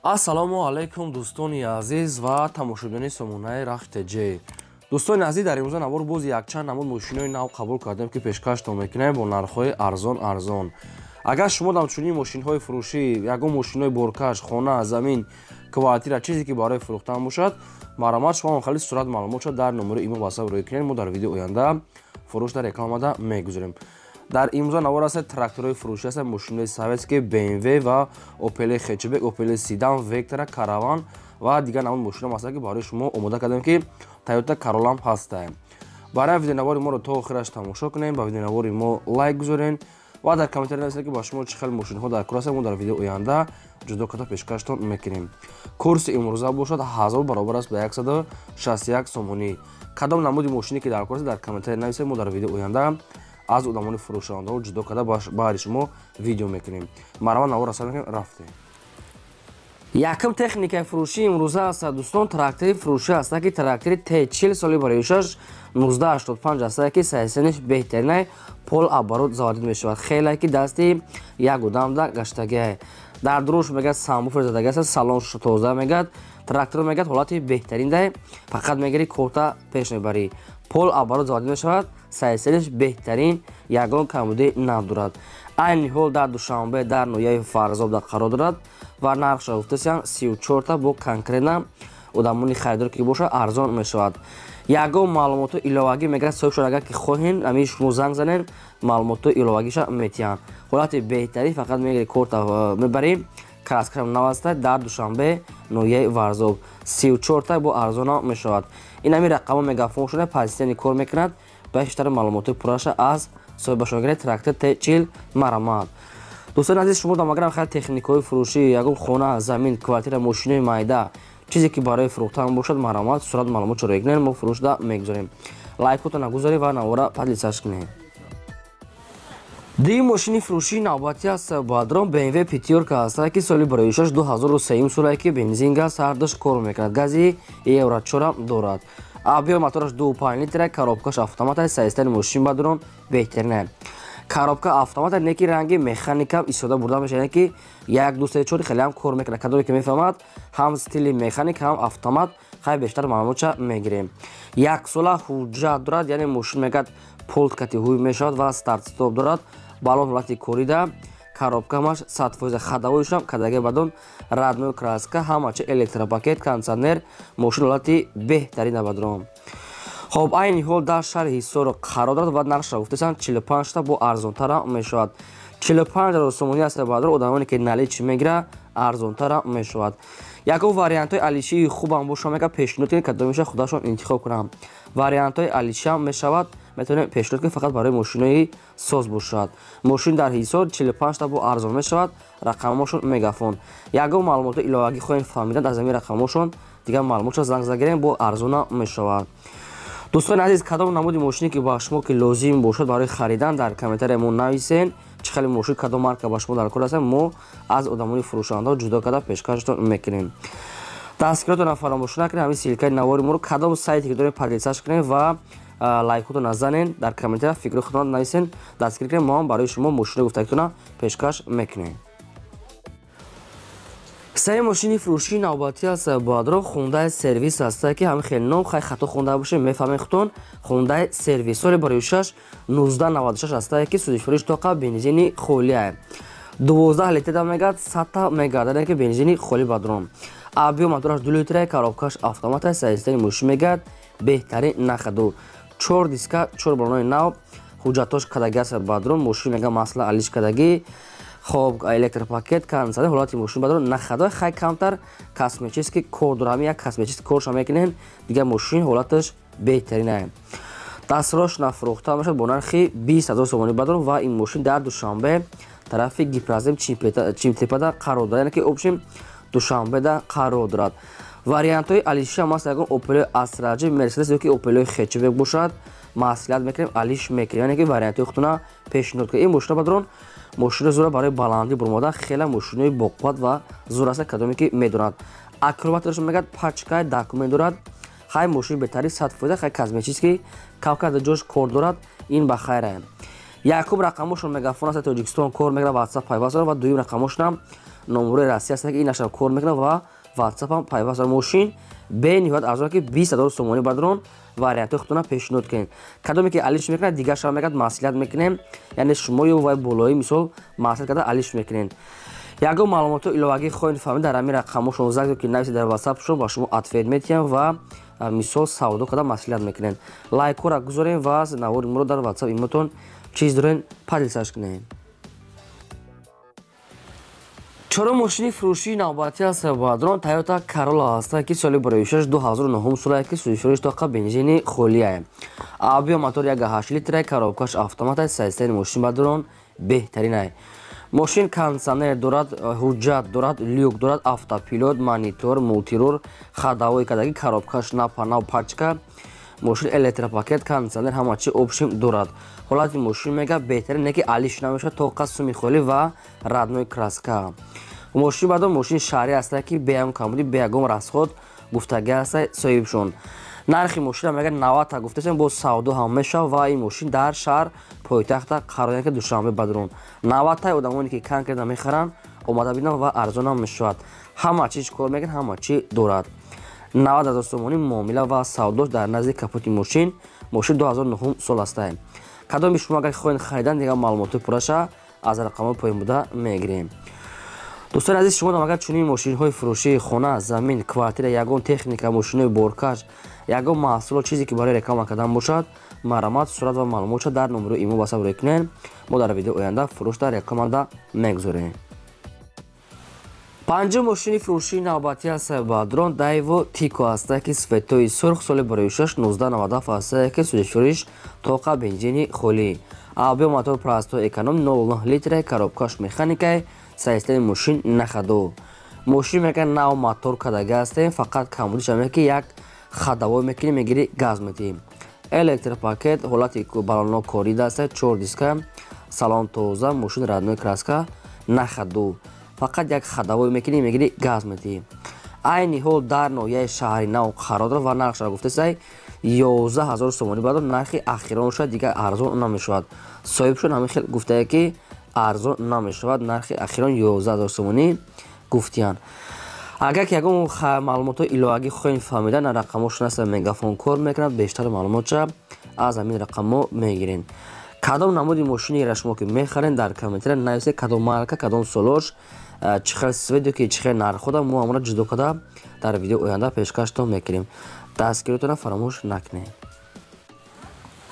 Ассалому алайкум, дӯстони азиз ва тамошобинони сомонаи Рахш ТЖ. Дӯстони азиз, дар имрӯза навор боз якчанд намуд мошинои нав қабул кардем, ки пешкаштон мекунем бо нархҳои арзон арзон. Агар шумо дар чунин мошинҳои фурӯшӣ, ягон мошинои боркаш, хона, замин, квартира, чизе ки барои фурӯхтан бошад, марҳамат, шумо хали сурат маълумот шуд дар номери имо WhatsApp рӯй кунед, мо дар видео оянда фурӯш дар рекламада мегузорем. Дар имрӯза навор аст тракторҳои фурӯшӣ аст, мошинои советский, BMW ва Opel хэтчбек, Opel седан, Vectra, Караван ва дигар намуд мошино ҳастанд, ки барои шумо омода кардем, ки Toyota Corolla ҳам ҳастанд. Барои видеонавори моро то охираш тамошо кунем, ба видеонавори мо лайк гузорен ва дар комментария нависед, ки ба шумо чӣ хел мошинҳо дар кор ҳастанд, мо дар видео оянда ҷудо карда пешкаштон мекунем. Курси имрӯза бошад 1000 баробар аст ба 161 сомонӣ. Кадом намуди мошине ки дар кор аст, дар комментария нависед, мо дар видео оянда аз одамони фурӯшандаҳо ҷудо карда баҳри шумо видео мекунем. Марҳамат, навор расар мекунем, рафтем. Якум техникаи фурӯшии имрӯза аст, дӯстон, трактори фурӯшӣ аст, ки трактори Т40 соли бароишаш 1985 аст, ки сайсаниш беҳтаринай, полуоборот заводить мешавад. Хеле ки дасти як одамда гаштагиай. Дар дуруш мегӯяд сабвуфер задаги аст, салон тоза мегӯяд, трактор мегӯяд ҳолати беҳтарин дай, фақат мегири, корта пеш мебарӣ. Полуоборот заводить мешавад, сайсаниш беҳтарин, ягон камбудӣ надорад. Айни ҳол дар Душанбе, дар ноҳияи Фарзоб қарор дорад ва нархша гуфтасиям 34-та, бо конкретно одамони харидор ки бошад, арзон мешавад. Ягон маълумоту иловагӣ мегирад соҳибшон, агар ки хоҳем, ами шумо занг занем, маълумоту иловагиша метиҳанд. Ҳолати беҳтарин, фақат мегири, корта мебарӣ, краскашам нав аста. Дар Душанбе, ноҳияи Варзоб, 34-та, бо арзона мешавад. Ин ами рақамо мегафон шуда пасистени кор мекунад. Бештар маълумоти пурраша аз соҳибашон гиред. Трактор Т40, марҳамат. Дӯстони азиз, шумо дамагарам хеле техникаҳои фурӯшӣ, ягон хона, замин, квартира, мошинои майда, чизе ки барои фурӯхтан бошад, марҳамат, сурат маълумот чаро кунед, мо фурӯшда мегузорем. Лайкотона гузоред ва навора поделиться кунед. Дигар мошини фурӯшии навбатӣ аст, бадрон, BMW пятёрка аст, ки соли бароишаш 2003 солае, ки бензин, газ ҳардуш кор мекунад, гази Евро 4 дорад. Объём мотораш 2,5 литра, коробкаш автомат аст, состояни мошин, бадрон, беҳтарин. Коробка автомат, неки ранги механика истифода бурда мешавад, ки як, ду, се, чор хеле ҳам кор мекунад. Кадоме ки мефаҳмад, ҳам стили механик, ҳам автомат, хай бештар маълумотша мегирем. Як сола ҳуҷҷат дорад, яъне мошин мегӯяд пулт кати ҳуй мешавад ва старт стоп дорад, балон ҳолати корида, коробка ҳамаш 100%, ходовойшам кадаге бадон, родной краска, ҳамачи, электропакет, кондиционер, мошин ҳолати беҳтарина, бадрон. Хоб, айни ҳол дар шаҳри Ҳисоро қарор дорад ва нархша гуфтасанд 45-та, бо арзонтара мешавад. 45 000 сомонӣ аст, бадрон. Одамоне ки наличный мегира, арзонтара мешавад. Ягон вариантҳои алишии хубам боша, мега пешниҳод кунед, кадомиша худашон интихоб кунам. Вариантҳои алишиам мешавад, метавонем пешниҳод кунем, фақат барои мошинои соз бошад. Мошин дар Ҳисор, 45-та, бо арзон мешавад. Рақамошон мегафон. Ягон маълумоти иловагӣ хоҳем фаҳмидан аз ҳамин рақамошон, дигар маълумотша занг загирем, бо арзона мешавад. Дӯстони азиз, кадом намуди мошине ки ба шумо ки лозим бошад барои харидан, дар комментария мо нависен, чӣ хеле мошин, кадом марка ба шумо дар кор аст, мо аз одамони фурӯшандаҳо ҷудо карда пешкаштон мекунем. Дастгиротона фаромӯш накунед, ҳамин ссылкаи навори моро кадом сайте ки дорем, поделиться кунем ва лайкотона занен, дар комментария фикри худтон нависен, дастгирӣ кунем, мо ҳам барои шумо мошинои гуфтагитона пешкаш мекунем. Саи мошини фурӯшии навбатӣ аст, баъдро, Хундай Сервис аст, ки ҳамин хел ном, хай хато хонда бошем, мефаҳмем худтон. Хундай Сервис соли бароишаш 1996 аст, ки сӯзишвориш тоқа бензини холия, 12 литр мегад, 100-та мегардад, ки бензини холи, бадрон. Объём мотораш 2 литра, коробкаш автомат аст, состояни мошин мегад беҳтарин, нахаду чор диска, чор балонои нав, ҳуҷҷатош кадаги аст, бадрон. Мошин мега масла алиш кадагӣ. Хоб, электропакет, кондиционер, ҳолати мошин, бадрон, нахадо. Хай камтар косметический кор дорам, як косметический корша мекунем, дигар мошин ҳолаташ беҳтаринае. Дастрош нафурӯхта мешавад бо нархи 20 000 сомонӣ, бадрон. Ва ин мошин дар Душанбе, тарафи Гипрозем Чимтепада қарор дорад, яъне ки общем Душанбеда қарор дорад. Вариантҳои алишиам аст, ягон Опелои Астра Ҷи, Мерседес ёки Опелои хэтчбек бошад, маслиҳат мекунем, алиш мекунем, яъне ки вариантҳои худтона пешниҳод кунем. Ин мошина, бадрон, мошини зура, барои баландӣ бурмода хеле мошинои боқувват ва зур аст. Кадоме ки медонад, аккумулятораш мегӯяд пачкай документ дорад. Хай мошини бетари 100%, хай косметический кавкада ҷош кор дорад, ин ба хайра. Якум рақамошон мегафон аст, Тоҷикистон кор мекунад, WhatsApp пайваст дорад ва дуюм рақамошонам Номерои Россия аст, ки ин ашам кор мекунад ва WhatsApp ҳам пайваст. Мошин бениҳоят арзон, ки 20 ҳазор сомонӣ бародарон. Вариантҳои худтона пешниҳод кунед. Кадоме ки алиш мекунад, дигар шава мегӯяд, маслиҳат мекунем, яъне шумо ё вай болои мисол маслиҳат карда алиш мекунед. Ягон маълумотҳо иловагӣ хоҳед фаҳмид, дар ҳамин рақамҳошон занг ки нависед дар WhatsApp-шон, ба шумо ответ метиҳам ва мисол савдо карда маслиҳат мекунед. Лайкҳоро гузорем ва навори моро дар WhatsApp имотон чиз дорен поделиться кунем. Чорум мошини фурӯшии навбатӣ аст бародарон, Toyota Corolla аст, ки соли бароишаш 2009 сола, ки сӯзишвориш тоқа бензини холия. Объём мотор 1.8 литра, коробкаш автомат аст, состояние мошин бародарон беҳтарин аст. Мошин кондиционер дорад, ҳуҷҷат дорад, люк дорад, автопилот, монитор, мултирур, ходовой кадаги, коробкаш нав пачка. Мошин электропакет, кондиционер, ҳама чи общем дорад. Ҳолати мошин мега беҳтарин, не ки алиш намешавад, тоқа суми холӣ ва родной краска. Мошин баъдо мошини шаҳрӣ аст, ки бе ягон камбудӣ, бе ягон расход гуфтагӣ аст соҳибшон. Нархи мошина мега 90 гуфтасем, боз савдо ҳам мешавад ва ин мошин дар шаҳр пойтахта қарор, ки Душанбе бадрон. 90 одамоне ки конкретно мехаранд, омада бинанд ва арзон ҳам мешавад. Ҳама чиз кор мекунад, ҳама чи дорад. 90 ҳазор сомонӣ муомила ва савдош дар назди капоти мошин. Мошин 2009 сол аст. Кадоми шумо агар хоҳед харидан, дигар маълумоти пурраша аз рақамҳои поён буда мегирем. Дӯстони азиз, шумо агар чунин мошинҳои фурӯшии хона, замин, квартира, ягон техника, мошинҳои боркаш, ягон маҳсулот, чизе ки барои реклама кардан бошад, марҳамат, сурат ва маълумотша дар номерои имо WhatsApp рӯй кунед. Мо дар видео оянда фурӯш дар рекламада мегузорем. Панҷум мошини фурӯшии навбатӣ аст бародарон, Daewoo Tico аст, ки светои сурх, соли бароишаш 1997 аст, ки сӯзишвориш тоқа бензини холӣ. Объём мотор простой эконом 0.9 литра, коробкаш механикай, состояние мошин на ходу. Мошин мега нав мотор кадаги ҳастем, фақат камбудиш ҳаме ки як ходовой мекунӣ, мегири, газ метиҳӣ. Электропакет, ҳолати баллонҳо корида аст, 4 диска, салон тоза, мошин родной краска, на ходу. Фақат як ходовой мекунӣ, мегири, газ метиҳӣ. Айни ҳол дар ноҳияи шаҳри нав қарор дорад ва нархшро гуфтасай 11 ҳазор сомонӣ бардор, нархи ахирон шояд, дигар арзон намешавад. Соҳибшон ҳамин хел гуфтае ки арзон намешавад, нархи ахирон 11 ҳазор сомонӣ гуфтиянд. Агар ки ягон маълумотҳои иловагӣ хоҳед фаҳмидан, рақамҳошон аст, мегафон кор мекунад, бештар маълумотша аз ҳамин рақамҳо мегиред. Кадом намуди мошинеро шумо ки мехаред, дар комментария нависед, кадом марка, кадом солош, чӣ хел свет ки чӣ хел нархҳода, мо ҳамонро ҷудо карда дар видео оянда пешкаштон мекунем. Дастгиритонро фаромӯш накунед.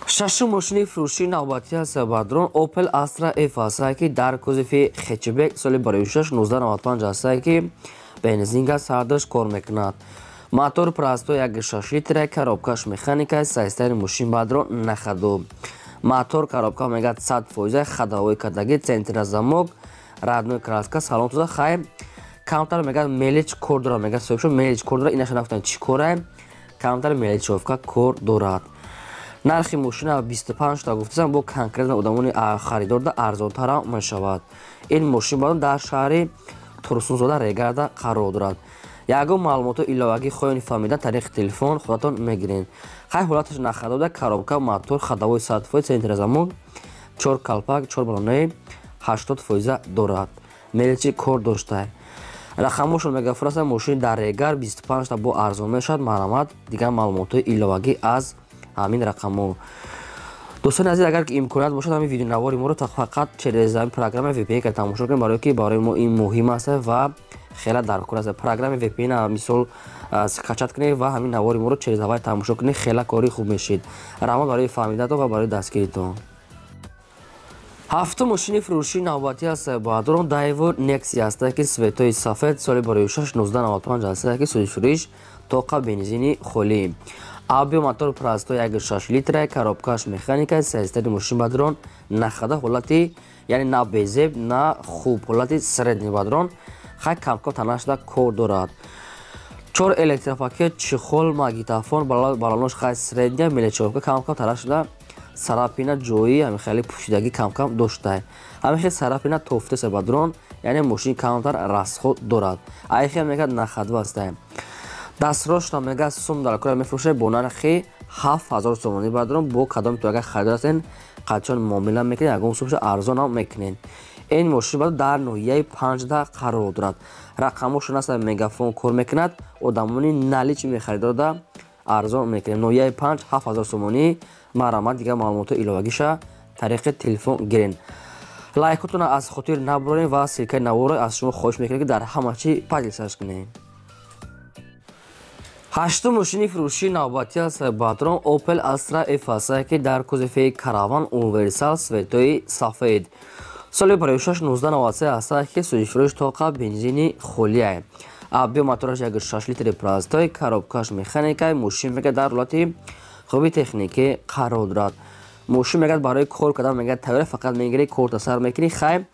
Шашум мошини фурӯшии навбатӣ аст бародарон, Opel Astra F аст, ки дар кузови хэтчбек, соли бароишаш 1995 аст, ки бензинга сардаш кор мекунад. Мотор простой 1.6 литра, коробкаш механика, состояние мошин бародарон на ходу. Мотор, коробка мегӯяд 100%, ходовой кадаги, центра замок, родной краска, салон тоза. Хай камтар мегӯяд мелочь кор дорад, мегӯяд соҳибшон мелочь кор дорад, инаша нафтан чӣ кора, камтар мелочёвка кор дорад. Нархи мошина 25 та гуфтасам, бо конкретно одамони харидорда арзонтарам мешавад. Ин мошин баъдон дар шаҳри Турсунзода Регарда қарор дорад. Ягон маълумотҳо иловагӣ хоҳед фаҳмидан, тариқи телефон худатон мегиред. Хай ҳолаташ на ходу, коробка, мотор, ходовой 100%, центра замок, 4 калпак, 4 баллонаи 80% дорад. Мелочи кор дошта. Рақамҳошон мегафон аст, мошин дар Регар 25 та бо арзон мешавад. Марҳамат, дигар маълумотҳои иловагӣ аз ҳамин рақамҳо. Дӯстони азиз, агар ки имконият бошад, ҳамин видеонавори моро фақат через ҳамин программаи VPN тамошо кунед, барое ки барои мо ин муҳим аст ва хеле даркор аст. Программаи VPN мисол скачать кунед ва ҳамин навори моро через ҳавай тамошо кунед, хеле кори хуб мешид. Раҳмат барои фаҳмидаатон ва барои дастгиритон. Ҳафтум мошини фурӯшии навбатӣ аст бародарон, Daewoo Nexia аст, ки светои сафед, соли бароишаш 1995 аст, ки сӯзишвориш тоқа бензини холӣ. Объём мотор простой 1.6 литра, коробкаш механика, состояние мошин бародарон на ходу, ҳолати яъне на безеб, на хуб, ҳолати средний бародарон, хай камкам танашда кор дорад. 4 электропакет, чехол, магнитофон, баллонош хай средняя, мелочёвка камкам танашда, царапина ҷои ҳамин хеле пӯшидагӣ камкам дошта. Ҳамин хел царапина тофтеса бародарон, яъне мошин камтар расход дорад. Айхел мегӯяд на ходу аст. Дастрошта мегӯяд сум дар кора мефурӯшад бо нархи 7000 сомонӣ бародарон, бо кадом ту агар харидор ҳастен, қачон муомила мекунед, ягон сумша арзон ҳам мекунед. Ин мошин дар ноҳияи 5 қарор дорад. Рақамошон аст, мегафон кор мекунад. Одамони наличный мехаридода арзон мекунем. Ноҳияи 5, 7000 сомонӣ. Марҳамат, дигар маълумоти иловагиша тариқи телефон гирен. Лайкотона аз хотир набурем ва ссылкаи наворо аз шумо хоҳиш мекунем, ки дар ҳама чи поделиться кунем. Ҳаштум мошини фурӯшии навбатӣ аст, батрон, Opel Astra F аст, ки дар кузови караван, универсал, цветои сафед. Соли 56 1993 аст, ки сӯзишфурӯш тоқа бензини холия. Объём мотораш 1,6 литри простой, коробкаш механика. Мошин мега дар ҳолати хуби техникӣ қарор дорад. Мошин мегӯяд, барои кор кардан мегӯяд тайёра, фақат мегирӣ, корта сар мекунӣ. Хай,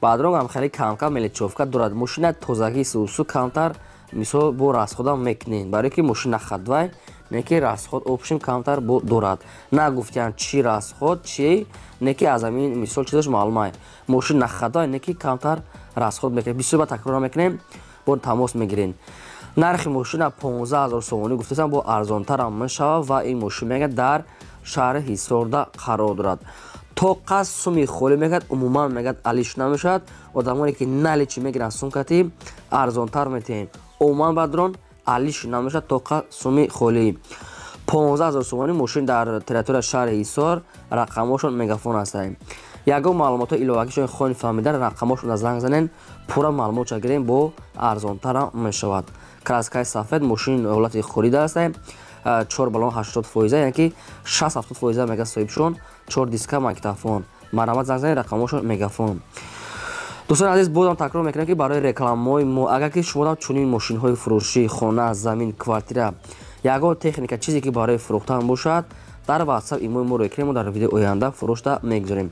баъдрон ҳам хеле камкам мелочёвка дорад. Мошина тозагӣ сусу камтар, мисол, бо расходам мекунем, барое ки мошина ходовой, не ки расход общем камтар бо дорад. Нагуфтиям чӣ расход чи, не ки аз ҳамин мисол чизаш маълумай. Мошина ходовой, не ки камтар расход мекунем. Бисёр ба такрор мекунем, бо тамос мегирем. Нархи мошина 15 000 сомонӣ гуфтасам, бо арзонтарам мешавад. Ва ин мошин мегӯяд дар шаҳри Ҳисорда қарор дорад. Тоқа суми холӣ мегӯяд, умуман мегӯяд алиш намешавад. Одамоне ки наличный мегиранд, сумкати арзонтар метиҳем. Умуман бадрон алиш намешавад, тоқа суми холӣ. 15 000 сомонӣ мошин дар территорияи шаҳри Ҳисор, рақамошон мегафон ҳастанд. Ягон маълумотҳои иловагишон хоҳем фаҳмидан, рақамошон занг занен, пурра маълумотша гирем, бо арзонтарам мешавад. Краскаи сафед, мошин ҳолати хорида аст. Чор баллон 80%, яъне ки 60-70% мега соҳибшон. Чор диска, магнитофон. Марҳамат, занг занед, рақамошон мегафон. Дӯстони азиз, бозам такрор мекунем, ки барои рекламаҳои мо, агар ки шумо чунин мошинҳои фурӯшӣ, хона, замин, квартира, ягон техника, чизе ки барои фурӯхтан бошад, дар ватсап имои моро кунем, мо дар видеои оянда фурӯшта мегузорем.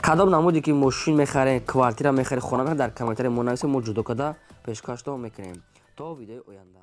Кадом намуде ки мошин мехарем, квартира мехарем, хона мехарем, дар комментарии мо нависем, мо ҷудо карда пешкаштон мекунем. То видеои оянда.